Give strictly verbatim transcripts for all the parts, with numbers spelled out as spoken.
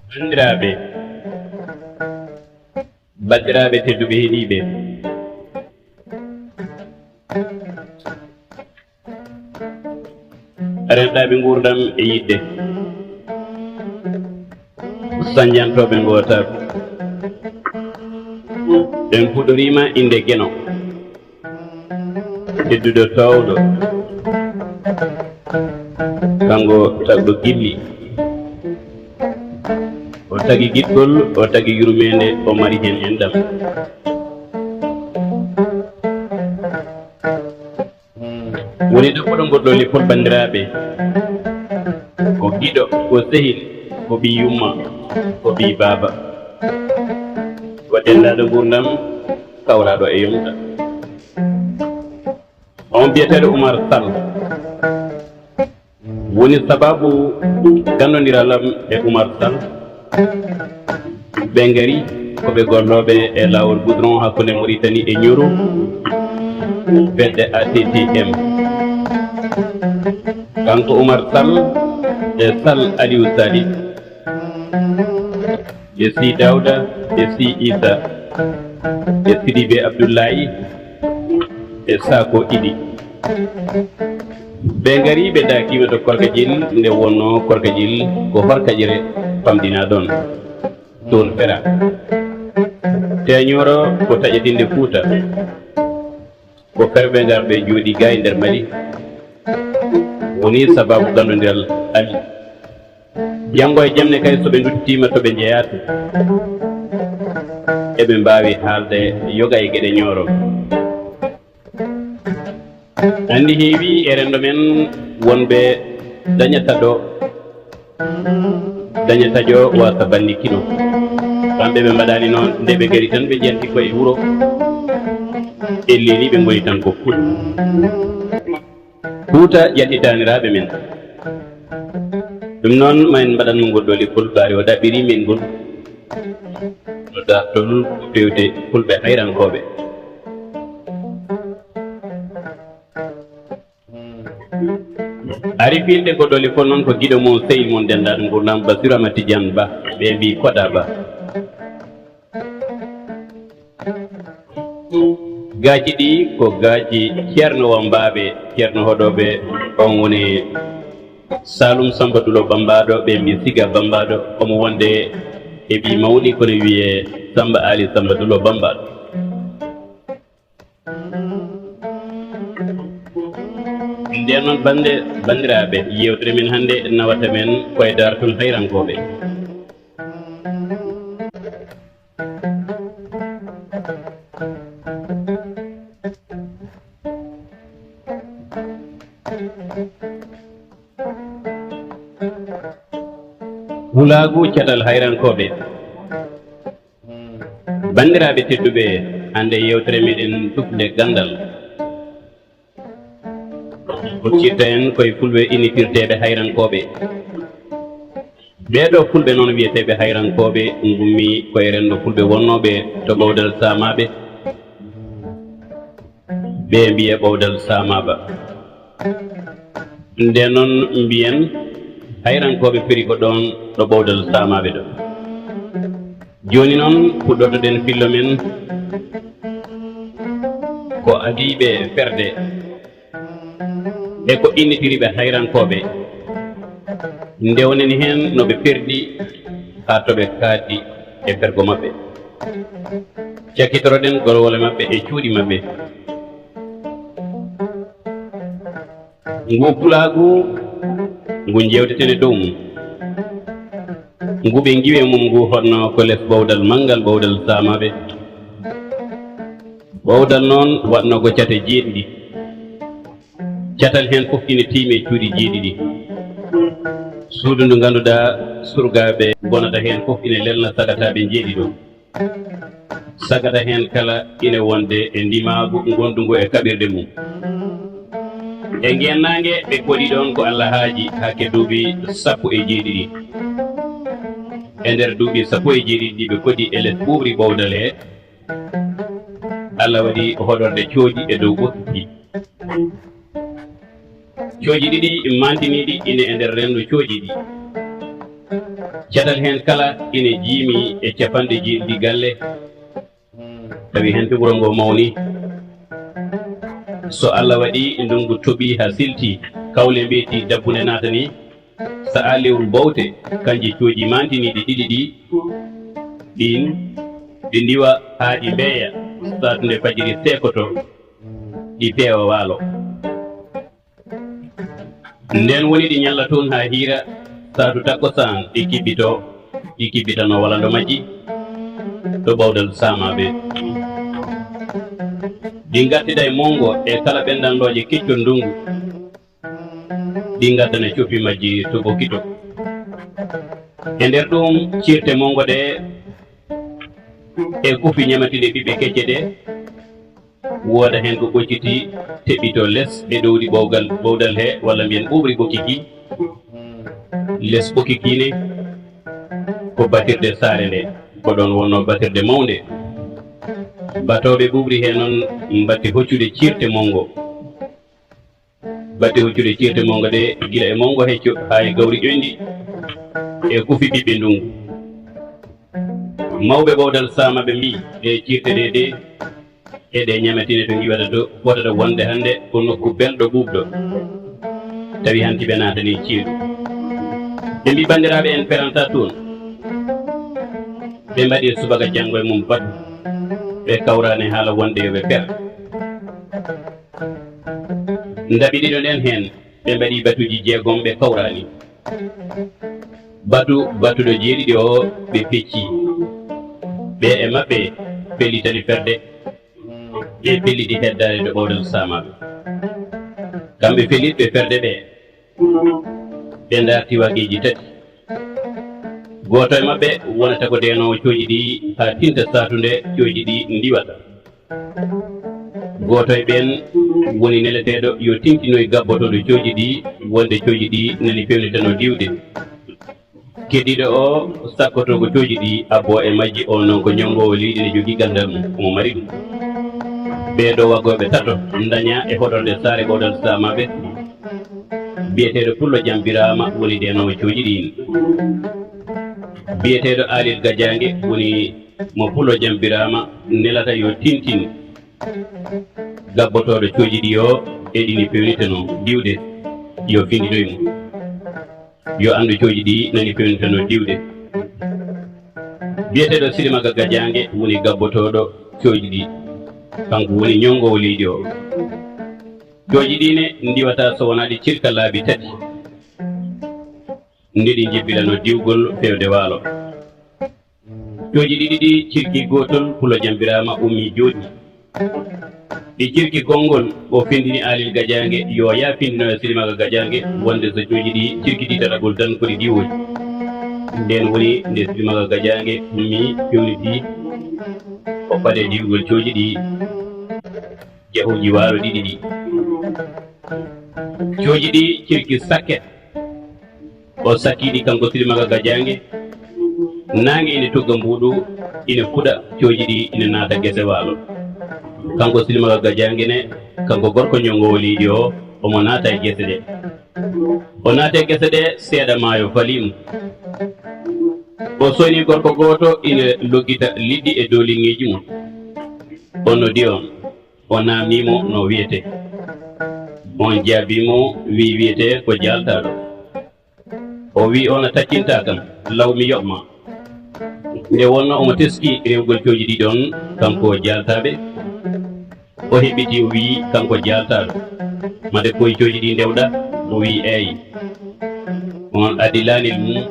Banndiraaɓe, banndiraaɓe tedduɓe heɗiiɓe, renɗaaɓe nguurndam e yiɗde, sañjantooɓe ngootaagu, en puɗɗoriima innde Geno. Tedduɗo toowɗo, kanko tagɗo gilli, o tagi giɗgol, o tagi yurmeende, o mari heen enɗam. Woni ɗaɓɓuɗo ngol ɗoo leppol, banndiraaɓe, ko giɗo, ko sehil, ko ɓii yumma, ko ɓii baaba. Ko denndaanɗo nguurndam, kawraaɗo e yonta. On biyeteeɗo Umar Sall woni sababu gandondiral am e Umar Sall. Ɓe ngari ko ɓe gollooɓe e laawol goudron hakkunde Mauritanie e Nioro, fedde A T T M. Kanko Umar Sall e Sall Aliou Sali, e Si Dawda, e Si Isa, e Sidibe Abdullahi, e Sako Idi. Ɓe ngari, ɓe daakiima to Korkajil, nde wonnoo Korkajil ko Horkajere famɗinaa ɗoon, toon Fera. Teeñooro ko taƴetinde Fuuta. Ko ferɓe ngar ɓe jooɗi gaa e nder Mali. Woni sababu gandondiral amin. Janngo e jamne kay, so ɓe nduttiima to ɓe njeyaa to, eɓe mbaawi haalde yoga e geɗe Ñooro. Anndi heewi e renndo men wonɓe dañata ɗo, dañata jo wasa banndi kino. Kamɓe ɓe mbaɗaani noon, nde ɓe ngari tan ɓe njanti koye wuro, elleeli ɓe ngoni tan ko Fuuta. Fuuta ƴattitaaniraaɓe men. Ɗum noon, ma en mbaɗan mo ngol ɗo leppol, ɓaari o ɗaɓɓiri min ngol. No dartol ko fewte fulɓe hayrankooɓe. Ari fiilde ko ɗo leppol noon ko giɗo mon, sehil mon, denndaanɗo nguurndam, Basiru Amadu Tijaan Ba, ɓe mbii Koɗa Ba. Gaaji ɗi ko gaaji Ceerno Wambaaɓe, Ceerno Hoɗooɓe, on woni Saalum Samba Dulo Bambaaɗo, ɓe mbii Siga Bambaaɗo, omo wonde e ɓii mawni kono wiyee Samba Aali Samba Dulo Bambaaɗo. Ndeen noon, bannde, banndiraaɓe, yeewtere men hannde nawata men koye daartol hayrankooɓe. Wulaagu catal hayrankooɓe. Banndiraaɓe tedduɓe, hannde yeewtere meɗen tufnde ganndal. Huccirta en koye fulɓe innitirteeɓe hayrankooɓe. Ɓee ɗoo fulɓe noon wiyeteeɓe hayrankooɓe ngummii koye renndo fulɓe wonnooɓe to Ɓowdal Saamaaɓe. Ɓe mbiyee Ɓowdal Saamaaɓe. Ndeen noon mbiyen hayrankooɓe piri ko ɗoon ɗo Ɓowdal Saamaaɓe ɗo. Jooni noon puɗɗortoɗen fillo men ko adiiɓe ferde e ko innitiriɓe hayrankooɓe. Ndewnen heen no ɓe perdi haa to ɓe kaati e fergo maɓɓe. Cakkitoroɗen gorwole maɓɓe e cuuɗi maɓɓe. Ngu pulaagu ngu njeewteten e dow mum. Ngu ɓe ngiwe mum ngu honno ko les Ɓowdal Manngal, Ɓowdal Saamaaɓe. Ɓowdal noon waɗno ko cate jeeɗiɗi. Catal heen fof ina tiimi e cuuɗi jeeɗiɗi. Suudu ndu ngannduɗaa surgaaɓe ngonata heen fof ina lelna sagataaɓe jeeɗiɗo. Sagata heen kala ina wonde e ndimaagu ngondungu e kaɓirɗe mum. E ngeen naange ɓe koɗi ɗoon ko Allah haaji hakke duuɓi sappo e jeeɗiɗi. E nder duuɓi sappo e jeeɗiɗi ɗi ɓe koɗi e les ɓuuɓri Ɓowdal he, Allah waɗi hoɗorde cooji e dow ɓokki. Cooji ɗiɗi maantiniiɗi ine e nder renndo cooji ɗi. Catal heen kala ine jiimi e capanɗe jeeɗiɗi galle. Tawi heen to wuro ngo mawni. So Allah waɗi ndunngu toɓi haa silti, kawle mbeyti dabbunde naatani, sa'a lewru bowte, kanji cooji maantiniiɗi ɗiɗi ɗi, ɗiin ɗi ndiwa haa ɗi mbeeya, saatunde fajiri seekoto, ɗi peewa waalo. Ndeen woni ɗi ñalla toon haa hiira, saatu takkusaan ɗi kibbitoo, ɗi kibbitanoo walando majji to Ɓowdal Saamaaɓe. Ɗi ngartida e monngo e kala ɓenndandooje keccol ndunngu, ɗi ngaddana coppi majji to Bokito. E nder ɗum, ciirte monngo ɗe e kufi ñamatinde ɓiɓɓe kecce ɗe, wooda heen ko ɓocciti teɓɓito les e ɗowdi ɓowgal, ɓowdal he, walla mbiyen ɓuuɓri ɓokki ki. Les ɓokki ki ne ko batirde saare nde, ko ɗoon wonnoo batirde mawnde. Batooɓe ɓuuɓri he noon mbatti hoccude ciirte monngo. Batte hoccude ciirte monngo ɗe, gila e monngo hecco haa e gawri ƴoyndi e kufi ɓiɓɓe ndunngu. Mawɓe Ɓowdal Saamaaɓe mbii, ɗe ciirte ɗe de, e ɗe ñamatine to ngiwata to, fotata wonde hannde ko nokku belɗo ɓuuɓɗo. Tawi hanti ɓe naatanii ceeɗu. Ɓe mbii, banndiraaɓe, en peranta toon. Ɓe mbaɗi e subaka janngo e mum batu. Ɓe kawraani haala wonde yo ɓe per. Ndaɓi ɗiɗo ɗen heen, ɓe mbaɗi batuuji jeegom, ɓe kawraani. Batu batuɗo jeeɗiɗi o, ɓe pecci. Ɓe e maɓɓe pellitani ferde, ɓe pelliti heddaade to Ɓowdal Saamaaɓe. Kamɓe pellitɓe ferde ɓe, ɓe ndarti wageeji tati. Gooto e maɓɓe wonata ko deenoowo cooji ɗi haa tinta saatu nde cooji ɗi ndiwata. Gooto e ɓeen woni neleteeɗo yo tintinoy gabbotooɗo cooji ɗi, wonde cooji ɗi nani fewnitano diwde. Keddiiɗo o sakkoto ko cooji ɗi abboo e majji, o noon ko ñonngoowo leydi, ne jogii ganndal mum, omo mari ɗum. Ɓee ɗoo waggooɓe tato ndañaa e hoɗorde saare Ɓowdal Saamaaɓe. Biyeteeɗo Pullo Jam Biraama woni deenoowo cooji ɗiin. Biyeteeɗo Aalel Gajaange woni mo Pullo Jam Biraama nelata yo tintin gabbotooɗo cooji ɗi o, e ɗi ni pewnitano diwde, yo findinoy mum. Yo anndu cooji ɗi nani pewnitano diwde. Biyeteeɗo Silimaga Gajaange woni gabbotooɗo cooji ɗi. Kanko woni ñonngoowo leydi o. Cooji ɗi ne ndiwata so wonaa ɗi cirka laabi tati. Nde ɗi njebbilano diwgol fewde waalo. Cooji ɗiɗi ɗi, cirki gootol Pullo Jam Biraama ummii jooɗii. Ɗi cirki konngol, o findini Aalel Gajaange yo yaa findinoya Silimaga Gajaange wonde so cooji ɗi cirkiti taɗagol tan ko ɗi diwooji. Ndeen woni nde Silimaga Gajaange ummii, fewnitii, o ɓadee diwgol cooji ɗi. Jahooji waalo ɗiɗi ɗi. Cooji ɗi cirki sakke. O sakki ɗi kanko Silimaga Gajaange. Naange ine tugga mbuuɗu, ine fuɗa, cooji ɗi ine naata gese waalo. Kanko Silimaga Gajaange ne, kanko gorko ñonngoowo leydi o, omo naata e gese ɗe. O naata e gese ɗe, seeɗa maayo falii mo. O soyni gorko gooto ine loggita liɗɗi e dooliŋŋeeji mum. O noddi on. O naamnii mo no wiyetee. On jaabii mo, wii wiyetee ko Jaaltaaɗo. O wii, "On a taccintaa kam, law mi yoɓ ma." Nde wonnoo omo teskii rewgol cooji ɗi ɗoon, kanko Jaaltaaɓe, o heɓɓitii, o wii, "Kanko Jaaltaaɗo, made ko e cooji ɗi ndewɗaa?" O wii, "Eey." On addi laanel mum.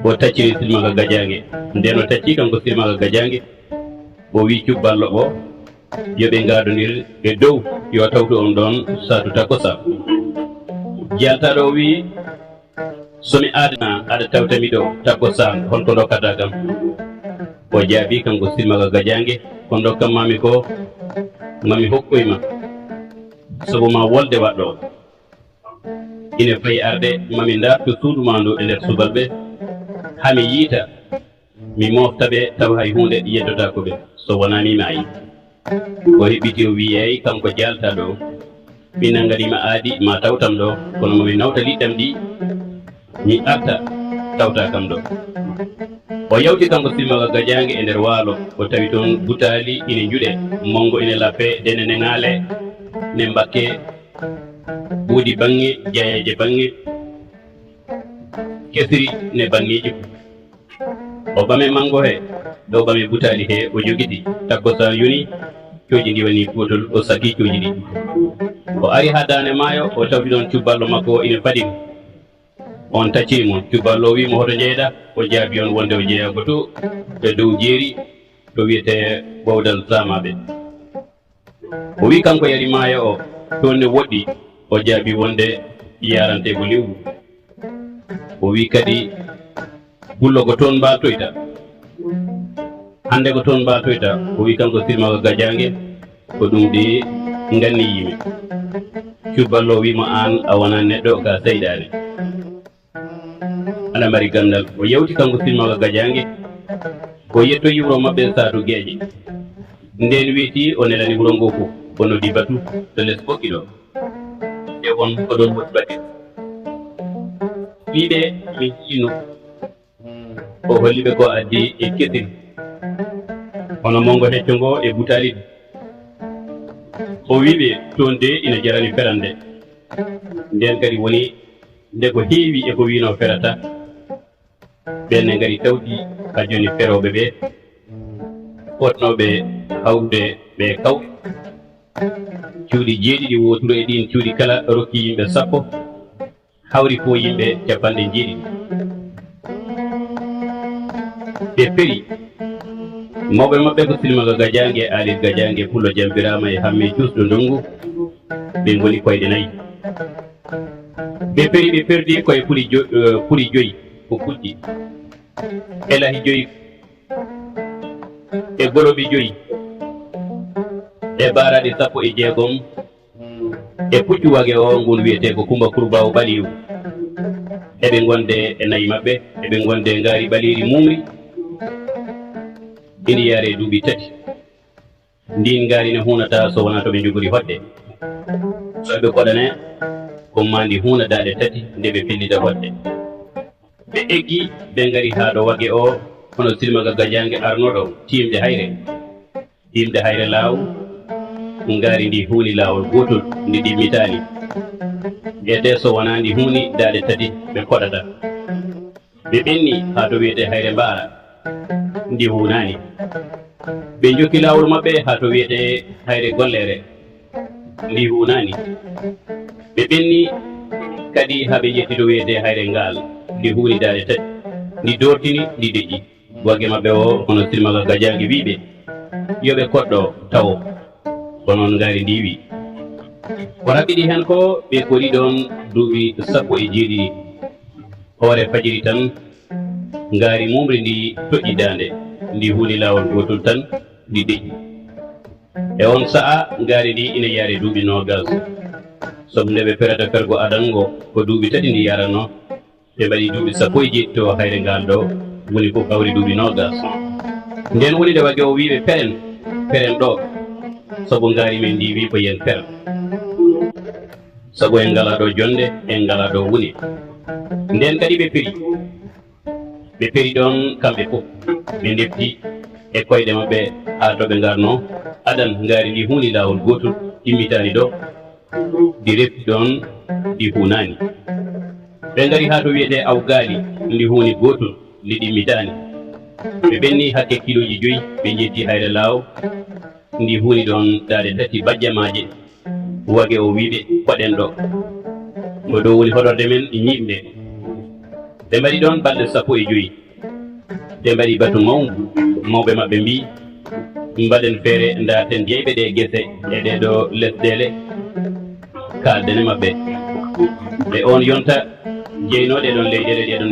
O tacciri Silimaga Gajaange. Nden o tacci kanko Silimaga Gajaange, o wii cubballo o, yo ɓe ngaadondir e dow, yo tawtu on ɗoon saatu takkusaan. Jaaltaaɗo o wii, "So mi aadana, aɗa tawta mi ɗo takkusaan, hol ko ndokkataa kam?" O jaabii kanko Silimaga Gajaange, "Ko ndokkan maa mi ko, ma mi hokkoy ma." Sabu ma wolde waɗɗo ine fayi arde, ma mi ndaartu suudu ma ndu e nder subalɓe, haa mi yiita, mi moofta ɓe, tawa hay huunde yeddotaako ɓe, so wonaa mi maayi. O heɓɓiti, o wi'i, eey, kanko jaaltaaɗo o, mi nannganiima aadi ma tawtam ɗo, kono ma mi nawta liɗɗam ɗi, mi arta tawta kam ɗo. O yawti kanko Silmaga Gajaange e nder waalo, o tawi toon butaali ine njuɗe, monngo ine lappee, dene ne ŋaalee, ne mbakkee, buudi baŋŋe, jayeeje baŋŋe, kesiri ne baŋŋeeji fof. O ɓame manngo he, ɗo ɓame butaali he, o jogiti. Takkusaan yoni, cooji ndi woni gootol, o saki cooji ɗi. O ari haa daande maayo, o tawti ɗoon cubballo makko o ine fadiri. On taccini mo, cubballo o wi'i mo, "Hoto njeyɗaa?" O jaabii on wonde o jeyaa ko to e dow jeeri, to wiyetee Bowdal Saamaaɓe. O wi'i kanko yari maayo o, toon ne woɗɗi, o jaabii wonde yarantee ko lewru. O wi'i kadi, "Pullo ko toon mbaaltoyta. Hannde ko toon mbaaltoyta." O wi'i kanko Silmaga Gajaange, "Ko ɗum de nganniyii mi." Cubballo o wi'i mo, "Aan a wonaa neɗɗo, ka seyɗaane." Aɗa mari ganndal. O yewti kanko Silmaga Gajaange, o yettoyi wuro maɓɓe Saadu Geeƴe. Ndeen weeti o nelani wuro ngoo fof, o noddi Batu to les Ɓokki ɗo. E on ko ɗoon woni Batu. Wi'i ɓe, "Min njiino." O holli ɓe ko addi e kesiri, hono monngo hecco ngo e butaali ɗi. O wi'i ɓe, "Toon de ina jarani ferande." Ndeen kadi woni nde ko heewi e ko wiinoo ferata. Ɓeen ne ngari tawti haa jooni ferooɓe ɓe, fotnooɓe hawrude ɓe kaw. Cuuɗi jeeɗiɗi, wooturu e ɗiin cuuɗi kala rokki yimɓe sappo, hawri fof yimɓe capanɗe jeeɗiɗi. Ɓe peri. Mawɓe maɓɓe ko Silmaga Gajaange, Aalir Gajaange, Pullo Jambiraama e Hammee Cuusɗo Ndonngu. Ɓe ngoni koyɗe nayi. Ɓe peri, ɓe perdi koye puli jo-, eh, puli joyi ko pucci, e lahi joyi, e golobi joyi, e baaraaɗi sappo e jeegom, e puccu wage o ngun wiyetee ko Kumba Kurbaawo Ɓaliiwu. Eɓe ngonde e nayi maɓɓe, eɓe ngonde ngaari ɓaleeri muumri, ina yaare duuɓi tati. Ndiin ngaari ne huunataa so wonaa to ɓe njogori hoɗde. So eɓe koɗane, ko maa ndi huuna daaɗe tati nde ɓe pellita hoɗde. Ɓe eggi, ɓe ngari haa ɗo wage o, hono Silmaga Gajaange arnoo ɗo, tiimde hayre. Tiimde hayre laaw, ngaari ndi huuni laawol gootol, ndi ɗimmitaani. Ete so wonaa ndi huuni daaɗe tati ɓe koɗata. Ɓe ɓenni haa to wiyetee Hayre Mbaara, ndi huunaani. Ɓe njokki laawol maɓɓe haa to wiyetee Hayre Golleere, ndi huunaani. Ɓe ɓenni kadi haa ɓe njetti to wiyetee Hayre Ngaal, ndi huuni daaɗe tati, ndi doortini, ndi deƴƴi. Wagge maɓɓe o, hono Silmaga Gajaange wi'i ɓe, yo ɓe koɗɗo tawo, ko noon ngaari ndi wi'i. Ko raɓɓiɗi heen ko, ɓe koɗi ɗoon duuɓi sappo e jeeɗiɗi. Hoore fajiri tan, ngaari muumri ndi toƴƴi daande, ndi huuli laawol gootol tan, ndi deƴƴi. E oon sa'a, ngaari ndi ina yaari duuɓi noogas. Sabu nde ɓe perata fergo adanngo, ko duuɓi tati ndi yaranoo. Ɓe mbaɗi duuɓi sappo e jeeɗiɗi to Hayre Ngaal ɗo, woni fof hawri duuɓi noogas. Ndeen woni nde wagge o wi'i ɓe, "Peren, peren ɗo, sabu ngaari men ndi wi'i ko yen per. Sabu en ngalaa ɗo jonnde, en ngalaa ɗo wune." Ndeen kadi ɓe peri. Ɓe peri ɗoon kamɓe fof. Ɓe ndefti e koyɗe maɓɓe haa to ɓe ngarnoo. Adan ngaari ndi huuni laawol gootol, ɗimmitaani ɗo, ndi refti ɗoon, ndi huunaani. Ɓe ngari haa to wiyetee Awgaali, ndi huuni gootol, ndi ɗimmitaani. Ɓe ɓenni hakke kilooji joyi, ɓe njetti Hayre Laaw, ndi huuni ɗoon daaɗe tati bajjamaaje. Wage o wi'i ɓe, "Koɗen ɗo. Ko ɗo woni hoɗorde men ñiiɓnde." Ɓe mbaɗi ɗoon balɗe sappo e joyi. Ɓe mbaɗi batu mawngu. Mawɓe maɓɓe mbi'i, "Mbaɗen feere, ndaarten jeyɓe ɗee gese e ɗee ɗoo lesɗeele, kaalden e maɓɓe." E oon yonta, jeynooɗe ɗoon leyɗeele ɗee ɗoon